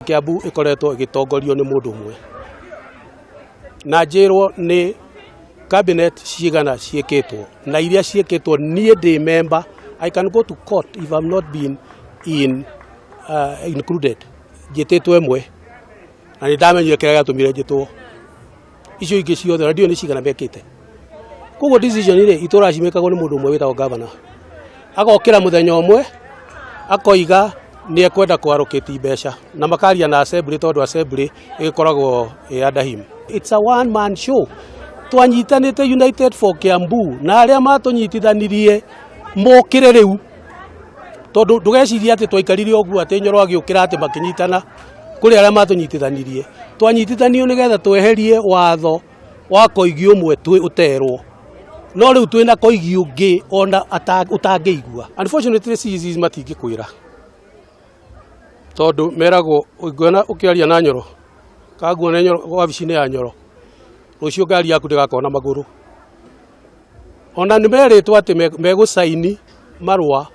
Kiambu ĩkoretwo ĩgĩtongorio nĩ mũndũ ũmwe na njĩrwo nĩ cabinet cigana ciĩkĩtwo na iria ciĩkĩtwo niĩ ndĩ member. I can go to court if I'm not been in included. Njĩtĩtwo ĩmwe na nĩ ndamenyire kĩrĩa gĩatũmire njĩtwo. Icio ingĩ ciothe na ndiũĩ nĩ cigana mekĩte. Koguo decision rĩ, itũra cimĩkagwo nĩ mũndũ ũmwe wĩtagwo governor. Agokĩra mũthenya ũmwe akoiga nĩ ekwenda kũ-allocate mbeca na makaria na assembly tondũ assembly ĩgĩkoragwo ĩ under him. It's a one man show. Twanyitanĩte United for Kiambu na arĩa matũnyitithanirie mokĩre rĩu, tondũ ndũgecirie atĩ twaikarire ũguo atĩ Nyoro agĩũkĩra atĩ makĩnyitana. Kũrĩ arĩa matũnyitithanirie. Twanyitithanio nĩgetha tweherie watho wa koigi ũmwe twĩ ũterwo, no rĩu twĩna koigi ũngĩ ona ũtangĩigua. Unfortunately, CECs matingĩkwĩra tondũ meragwo ũngĩona ũkĩaria na Nyoro kana nguone Nyoro wabici-inĩ ya Nyoro, rũciũ ngari yaku ndĩgakorwo na magũrũ. Ona nĩ merĩtwo atĩ megũcaini marũa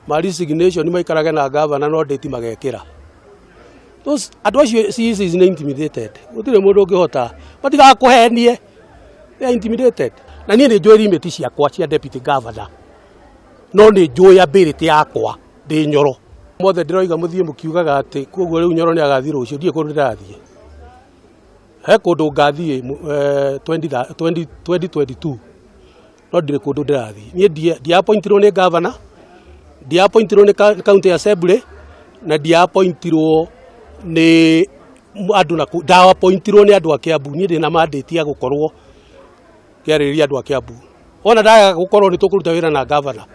ma resignation maikarage na gavana no ndĩti magekĩra. Those andũ acio CECs nĩ intimidated. Gũtirĩ mũndũ ũngĩhota, matigakũhenie, they are intimidated. Na niĩ nĩ njũĩ limit ciakwa cia deputy governor, no nĩ njũĩ ability yakwa ndĩ Nyoro. Mothe ndĩroiga mũthiĩ mũkiugaga atĩ koguo rĩu Nyoro nĩ agathiĩ rũciũ, ndiũĩ kũndũ ndĩrathiĩ. He kũndũ ngathiĩ 2022, no ndirĩ kũndũ ndĩrathiĩ. Niĩ ndiappointirwo nĩ governor, ndiappointirwo nĩ county assembly na ndiappointirwo nĩ andũ na ndaappointirwo nĩ andũ a Kiambu. Niĩ ndĩna mandate ya gũkorwo ngĩarĩrĩria andũ a Kiambu. Ona ndaga gũkorwo nĩ tũkũruta wĩra na governor,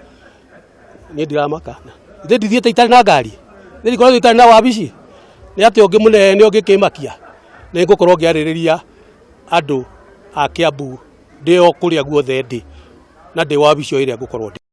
niĩ ndiramaka. Ithe ndithiĩte itarĩ na ngari, niĩ ndikoretwo itarĩ na wabici, nĩ atĩa ũngĩ mũnene ũngĩkĩmakia? Nĩ ngũkorwo ngĩarĩrĩria andũ a Kiambu ndĩ o kũrĩa guothe ndĩ na ndĩ wabici o ĩrĩa ngũkorwo ndĩ.